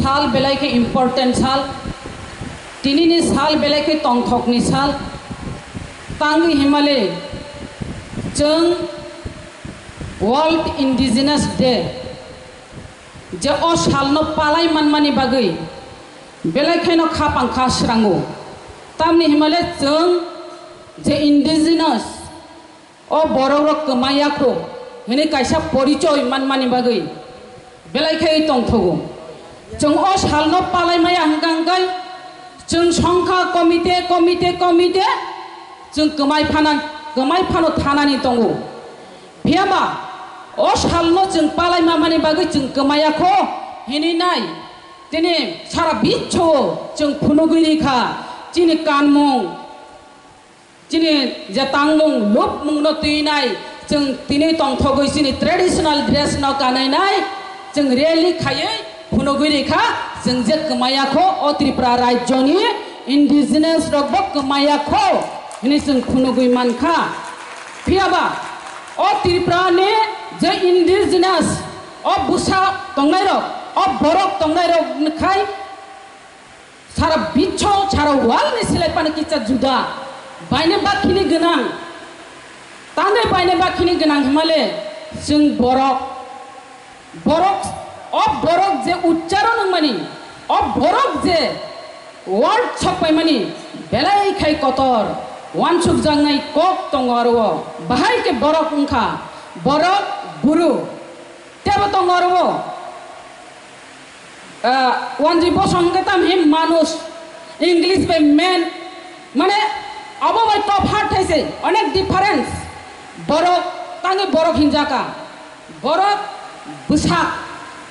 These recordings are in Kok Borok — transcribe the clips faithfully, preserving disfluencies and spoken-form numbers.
Sal belai khe important sal, tinini sal belai khe tongthokni sal. Tangwi himale chwng World Indigenous Day, je o salno palai manmani bagwi belai kheno khapang kha srango. Tamni himale chwng je indigenous, o borok rok kwmaya kho hwnwi kaisa porichoi manmani bagwi belai khe tongthogo. Chwng o salno palai maya hwnkha hwnkhe chwng songkha komite, komite, komite chwng kwmai phana, kwmai phano thanani tongo. Phiyaba o salno chwng palai mamani bagwi chwng kwmaya kho hwnwi nai tini sara bichao chwng phunugwi rikha chini kanmung, chini je tangmung lupmungno twinai, chwng tini tongthogwi chini traditional dress no kanainai, chwng rally khaiwi phunugwi rikha, chwng je kwmaya kho o Tripura rajyoni indigenous rokbo kwmaya kho hwnwi chwng phunugwi mankha. Phiyaba o Tripurani je indigenous, o bwsa tongnairok, o borok tongnairok khai sara bichao, sara world ni silai phano kisa juda. Baine bakhini gwnang. Tangwi baine bakhini gwnang himale chwng borok. Borok, o borok je uchcharon wngmani, o borok je word sokpaimani belai khai kotor, wansukjaknai kok tongo aro o. Bahai khe borok wngkha, borok buru. Tebo tongo aro o. Ah, wanjwi bosong hwnkhe tam hi manush, English bai man, mane abo bai tophat thaise, onek difference. Borok, tangwi borok hinjaka. Borok bwsak.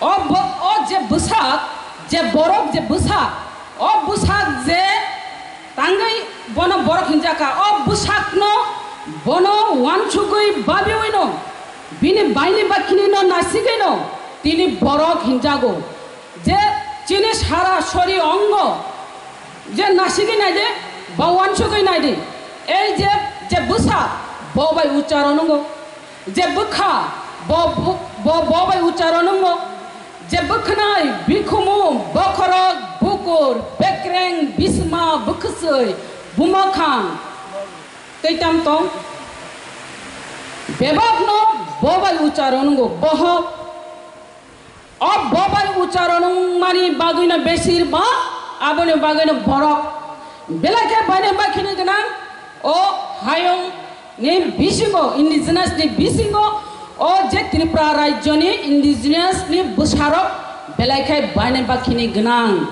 O bo-, o je bwsak, je borok je bwsak, o bwsak je tangwi bono borok hinjaka. O bwsakno bono wansugwi babiwino bini baini bakhinino nasigwino tini borok hinjago. Je chini sara sori ongo je nasigwi naide ba wansugwi naide. Ei je, je bwsa bo bai ucharon ongo. Je bwkha bo, bo, bo, bo bai ucharon ongo. Je bwkhnai, bikhumu, bokhorok, bukur, bekreng, bisma, bwkhwsoi, bumakhang, tei tam tong. Bebakno bo bai ucharon ongo, bohok. O bo bai ucharon wngmani bagwino besir ba aboni bagwino borok. Belai khe baine bakhini gwnang o hayung ni bisingo, indigenous ni bisingo, o je Tripura rajyo ni indigenous ni bwsarok belai khe baine bakhini gwnang.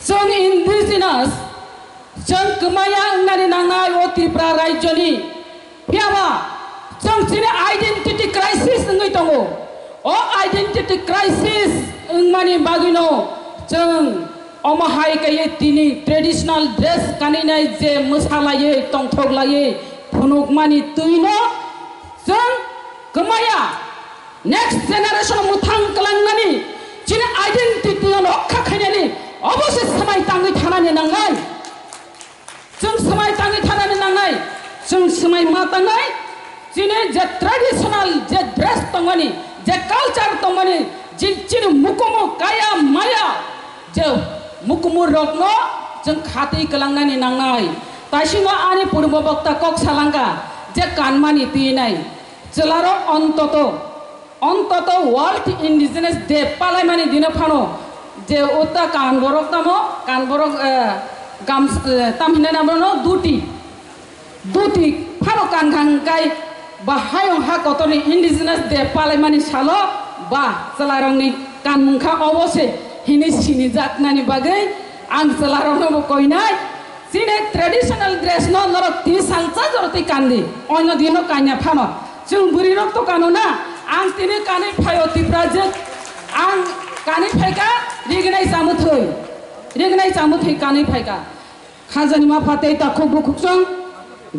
Chwng indigenous, chwng kwmaya wngnani nangnai o Tripura rajyoni. Phiyaba chwng chini identity crisis wngwi tongo. O identity crisis wngmani bagwino chwng omo hai kaiye tini traditional dress kaninai je mwsalaiwi tongthoklaiwi phunukmani twino chwng kwmaya. Next generation mwthang kwlangnani chini identity no rokha khainani obo se swmai tangwi thanani nangnai. Chwng swmai tangwi thanani nangnai. Chwng swmai ma tangnai. Chini je traditional je dress tongmani, je culture tongmani, je chini mukumu kaya maya, je mukumu rokno chwng khatwi kwlangnani nangnai. Taisingo ani purbo bokta kok salangka je kanmani twinai. Chwlarok ontoto, ontoto World Indigenous Day palaimani dino phano je uta kan borok tamo, kan borok, eh, gams-, eh, tam hinai nang bono duti, duti phano kan kha hwnkhe ba hayung ha kotorni Indigenous Day palaimani salo ba chwlarokni kanmung kha obo se hini sinijaknani bagwi ang chwlarokno bo koinai. Chini traditional dress no norok tini salsa jorotwi kandi, onyo dino kanya phano. Chwng bwrwi rok to kano na, ang tini kanwi phaio Tiprajwk, ang kanwi phaika rignai chamwthwi, rignai chamwthwi kanwi phaika. Khajani ma phatei takhuk bukhuk chwng,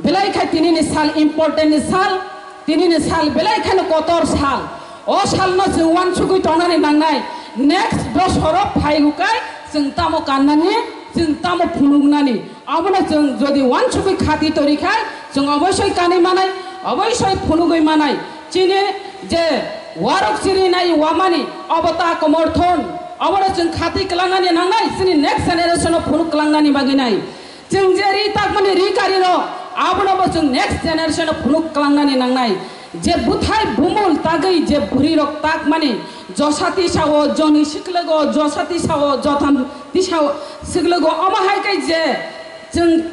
belai khai tini ni sal important ni sal, tini ni sal belai kheno kotor sal. O sal no chwng wansugwi tongnani nangnai, next bosoro phaihukai chwng tamo kannani, chwng tamo phunuknani. Abono chwng jodi wansugwi khati tori khai, chwng oboisoi kanwi manai, oboisoi phunugwi manai. Chini je warok chirinai wamani obo ta komorthon, Abono chwng khatwi kwlangnani nangnai, chini next generation-o phunuk kwlangnani bagwi nai. Chwng je ri takmani ri karirok, abono bo chwng next generation-o phunuk kwlangnani nangnai. Je bwthai bumul tagwi je bwrwirok takmani, josati sao, joni siklogo, josati sao, jotham tisao siklogo, omo hai khe je chwng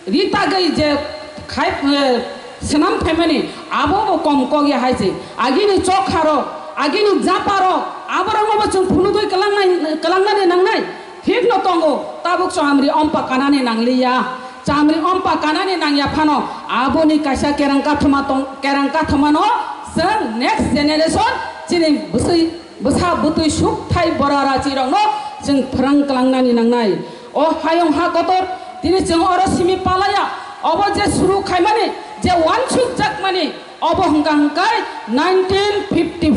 ri tagwi je khai, eh, swnam phaimani, abo bo kom kok ya hai se. Agini chokharok, agini japarok, aborokno bo chwng phunugwi kwlangnai, kwlangnani nangnai. Thikno tongo, tabuk chamri ompa kanani nangliya. Chamri ompa kanani nangya phano, aboni kaisa kerang kathoma tong, kerang kathomano chwng next generation chini bwswi, bwsa bwtwi sukthai bora rachirokno chwng phrang kwlangnani nangnai. O hayung ha kotor, tini chwng oro simi palaya, obo je suru khaimani, je wansuk jakmani, obo hwnkha hwnkhe nineteen fifty,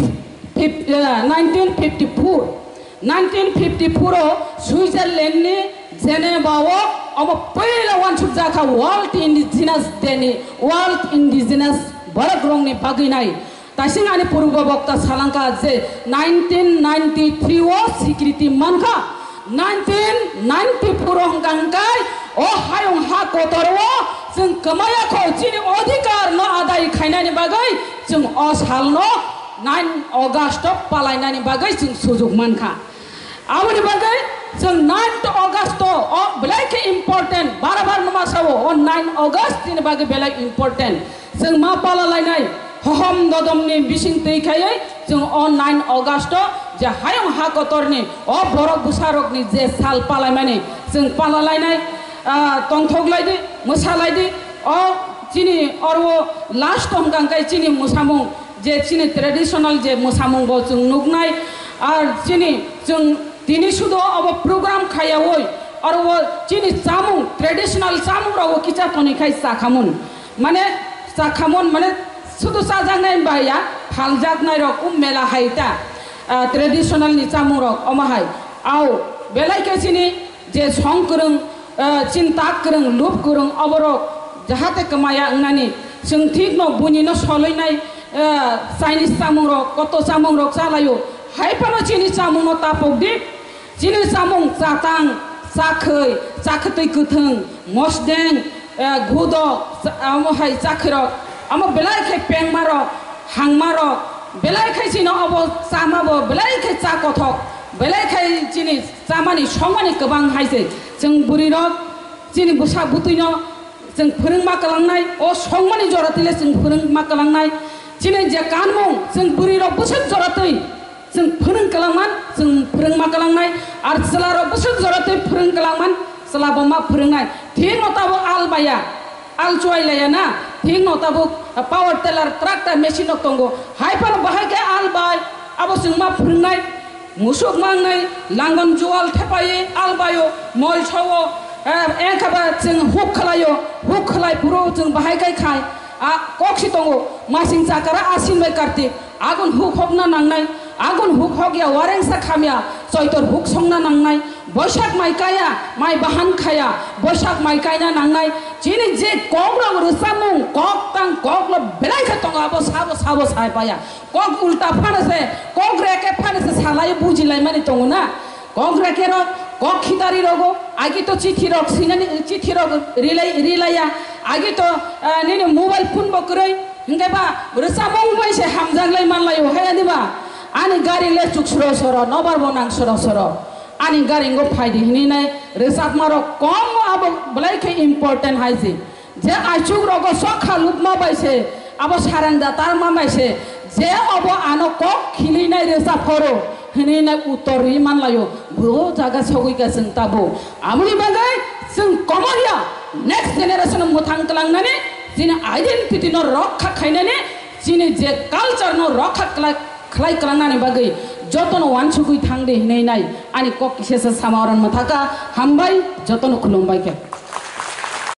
fif-, eh, nineteen fifty-four. Nineteen fifty-four o Switzerland ni Geneva o omo puila wansuk jakha World Indigenous Day ni, World Indigenous borok rok ni bagwi nai. Taising ani purbo bokta salangkha je nineteen ninety-three o sikriti mankha, nineteen ninety-four o hwnkha hwnkhe o hayung ha kotor o chwng kwmaya kho chini odhikar no adai khainani bagwi chwng o sal no nine August o palainani bagwi chwng sujuk mankha. Aboni bagwi chwng ninth August o, o belai khe important, bara bar no ma sao, o nine August ni bagwi belai important. Chwng ma pala lainai, hohom dodom ni bising twi khaiwi chwng o nine August o je hayung ha kotor ni o borok bwsa rok ni je sal palaimani chwng pala lainai, ah, tongthok lai di, mwsa lai di, o chini oro last hwnkha hwnkhe chini mwsamung je chini traditional je mwsamung bo chwng nuknai, ar chini chwng tini sudo obo program khaiyaui oro o chini chamung, traditional chamung rok o kicha toni khai chakhamun, mane chakhamun mane sudo chajaknai baya phaljaknai rok o mela hai ta, ah, traditional ni chamung rok omo hai au belai khe chini je song kwrwng, eh, chinta kwrwng, lup kwrwng, oborok jahate kwmaya wngnani, chwng thikno buinino soloinai, eh, Chinese chamungrok, koto chamungrok chalaio. Hai phano chini chamungno tapok di. Chini chamung chatang, chakhwi, chakhwtwi kwthwng, mosdeng, eh, gudok, cha-, amo hai chakhwirok, amo belai khe pengmarok, hangmarok, belai khe chini obo chamabo, belai khe cha kothok, belai khe chini chamani songmani kwbang hai se. Chwng bwrwirok chini bwsa bwtwino chwng phwrwngma kwlangnai, o songmani joratwile chwng phwrwngma kwlangnai. Chini je kanmung chwng bwrwirok bwswk joratwi chwng phwrwng kwlangman, chwng phwrwngma kwlangnai, ar chwlarok bwswk joratwi phwrwng kwlangman, chwlabo ma phwrwngnai. Thikno tabuk al baya, al chuai laya na, thikno tabuk power tiller, tractor machine rok tongo. Hai phano bahai khe al bai, abo chwng ma phwrwngnai. Musuk mangnai, langon jual thepai albaio, mol sao, eh, engkha ba chwng huk khlaio, huk khlai phuru chwng bahai kai khai. A kok si tongo, masing chakara asin bai karti, agun huk hokna nangnai, agun huk hokya warengsa khamya, choitor huk songna nangnai, boisak mai kaya, mai bahan khaya, boisak mai kaina nangnai, chini je kok rok rwchapmung, kok tang kok lo belai khe tongo, abo sabo sabo sai paya. Kok ulta phano se, kok reke phano se salai buji lai mani tongo na. Kok reke rok, kok khitari rogo, agi to chithi rok sinani, chithi rok rilai, rilaya, agi to, ah, nini mobile phone bo kwrwi, hingke ba rwchapmung bai se hamjak lai man laio, hai ani ba. Ani gari le chuk soro soro, nobar bo nang soro soro. Ani gari ngo phai di hini nai, rwchapma rok kom abo belai khe important hai se. Je aichuk rogo sokha lubma bai se, abo sarang da tarma bai se, je obo ano kok khilinai resa phoro, hinui nai uttor ri manlaio, bo jaga sogwi ka chwng tabo. Aboni bagwi chwng komorya next generation mwthang kwlangnani, chini identity no rokha khainani, chini je culture no rokha khlai, khlai kwlangnani bagwi jotono wansugwi thangdi hinui nai ani kok kisa sa sama oron mwthaka. Hambai, jotono khulumbai khe.